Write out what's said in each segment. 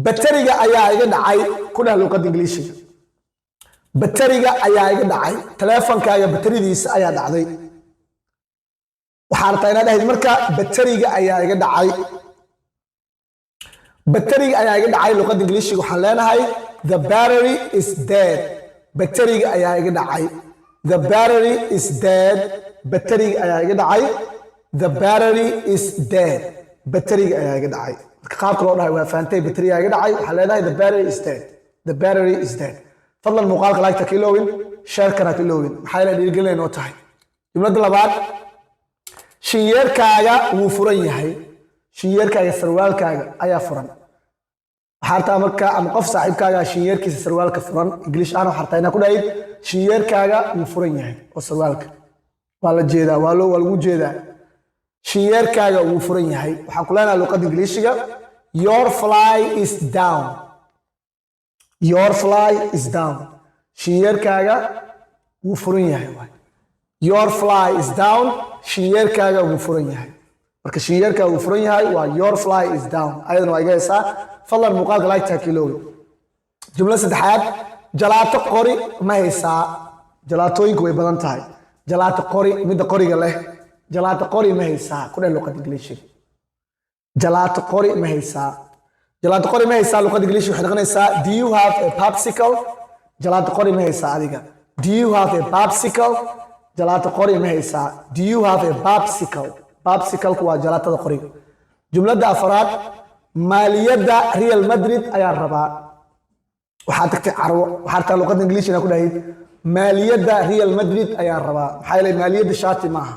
Bateriga ayaa iga dhacay, ku dheh luqadda Ingiliishiga. Bateriga ayaa iga dhacay. Taleefonkaaga bateridiisa ayaa dhacday. Waxaa rabtaa inaad dhahayd marka "Bateriga ayaa iga dhacay." "Bateriga ayaa iga dhacay" luqadda Ingiliishiga waxaan leenahay "The battery is dead." Bateriga ayaa iga dhacay. The battery is dead. Bateriga ayaa iga dhacay. The battery is dead. Bateriga ayaa iga dhacay. Marka qaabka loo dhahay waa fahantay. "Bateriga iga dhacay" waxaa leedahay "The battery is dead." The battery is dead. Fadlan muuqaalka like-ta ka iloowin, share-kana ka iloowin, maxaa yeelay dhiirigelin noo tahay. Jumladda labaad: shinyeerkaaga wuu furan yahay. Shinyeerkaaga, sarwaalkaaga ayaa furan. Waxaa rabtaa marka ama qof saaxiibkaaga shinyeerkiisa, sarwaalka furan. English ahaan waxaa rabtaa inaad ku dhahid "Shinyeerkaaga wuu furan yahay" oo sarwaalka waa la jeedaa, waa lagu jeedaa. "Shinyeerkaaga wuu furan yahay" waxaan ku leenahay luqadda Ingiliishiga "Your fly is down." Your fly is down. Shinyeerkaaga wuu furan yahay waay. Your fly is down. Shinyeerkaaga wuu furan yahay. Marka "shinyeerkaaga wuu furan yahay" waa "Your fly is down." Ayadana waa iga haysaa. Fadlan muuqaalka like ta kilowga. Jumlo saddexaad: jalaato qori ma haysaa? Jalaatooyinku way badan tahay. Jalaato qori, midda qoriga leh. "Jalaato qori ma haysaa?" ku dheh luqadda Ingiliishiga. "Jalaato qori ma haysaa?" "Jalaato qori ma haysaa" luqadda Ingiliishiga waxay noqonaysaa "Do you have a popsicle?" Jalaato qori ma haysaa adiga? Do you have a popsicle? Jalaato qori ma haysaa? Do you have a popsicle? Popsicle-ku waa jalaatada qoriga. Jumladda afraad: maaliyadda Real Madrid ayaan rabaa. Waxaad tagtay carwo. Waxaa rabtaa luqadda Ingiliish inaad ku dhahid "Maaliyadda Real Madrid ayaan rabaa." Maxaa yeelay maaliyadda shaati maaha,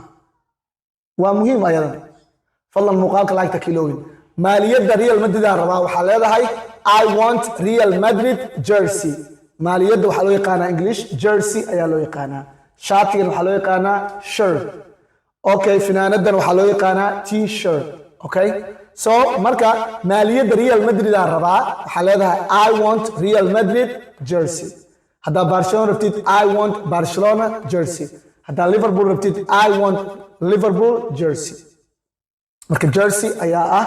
waa muhiim ayadan. Fadlan muuqaalka like-ta kiloowin. "Maaliyadda Real Madrid aan rabaa" waxaa leedahay "I want Real Madrid jersey." Maaliyadda waxaa loo yaqaanaa English jersey ayaa loo yaqaanaa. Shaatigan waxaa loo yaqaanaa shirt, okay? Finaanadan waxaa loo yaqaanaa T-shirt, okay? So marka "Maaliyadda Real Madrid aan rabaa" waxaa leedahay "I want Real Madrid jersey." Haddaa Barcelona rabtid, "I want Barcelona jersey." Haddaa Liverpool rabtid, "I want Liverpool jersey." Marka jersey ayaa ah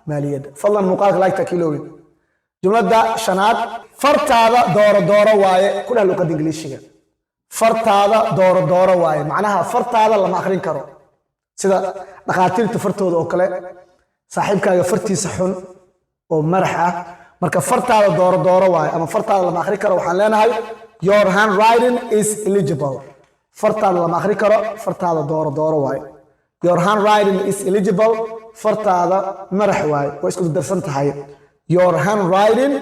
maaliyadda. Fadlan muuqaalka like-ta kiloowin. Jumladda shanaad: fartaada dooro dooro waaye, ku dheh luqadda Ingiliishiga. "Fartaada dooro dooro waaye" macnaha fartaada lama akrin karo, sida dhakhaatiirta fartooda oo kale, saaxiibkaaga fartiisa xun oo marax ah. Marka "Fartaada dooro dooro waaye" ama "Fartaada lama akrin karo" waxaan leenahay "Your handwriting is illegible." Fartaada lama akrin karo, fartaada dooro dooro waaye. Your handwriting is illegible. Fartaada marax waaye, way isku darsan tahay. Your handwriting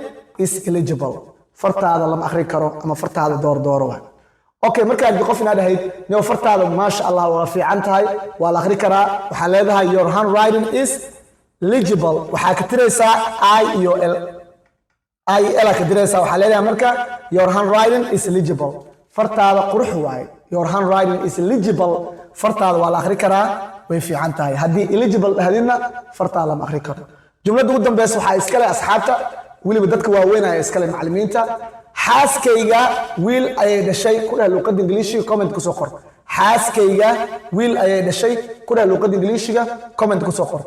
is illegible. Fartaada lama akrin karo ama fartaada dooro dooro waaye, okay? Markaad qof inaad dhahayd "Niyow, fartaada maasha Allah, waa fiican tahay, waa la akhri karaa" waxaa leedahay "Your handwriting is legible." Waxaa ka tiraysaa i iyo l, i iyo l ka tiraysaa. Waxaa leedahay marka "Your handwriting is legible." Fartaada qurux waaye. Your handwriting is legible. Fartaada waa la akhri karaa, way fiican tahay. Haddii illegible dhahdidna, fartaada lama akhri karo. Jumladda ugu dambeysa waxaa iskale asxaabta, weliba dadka waaweyn ayaa iskale, macallimiinta. "Xaaskayga wiil ayay dhashay," ku dheh luqadda Ingiliishiga. Comment kusoo qor. "Xaaskayga wiil ayay dhashay," ku dheh luqadda Ingiliishiga. Comment kusoo qor.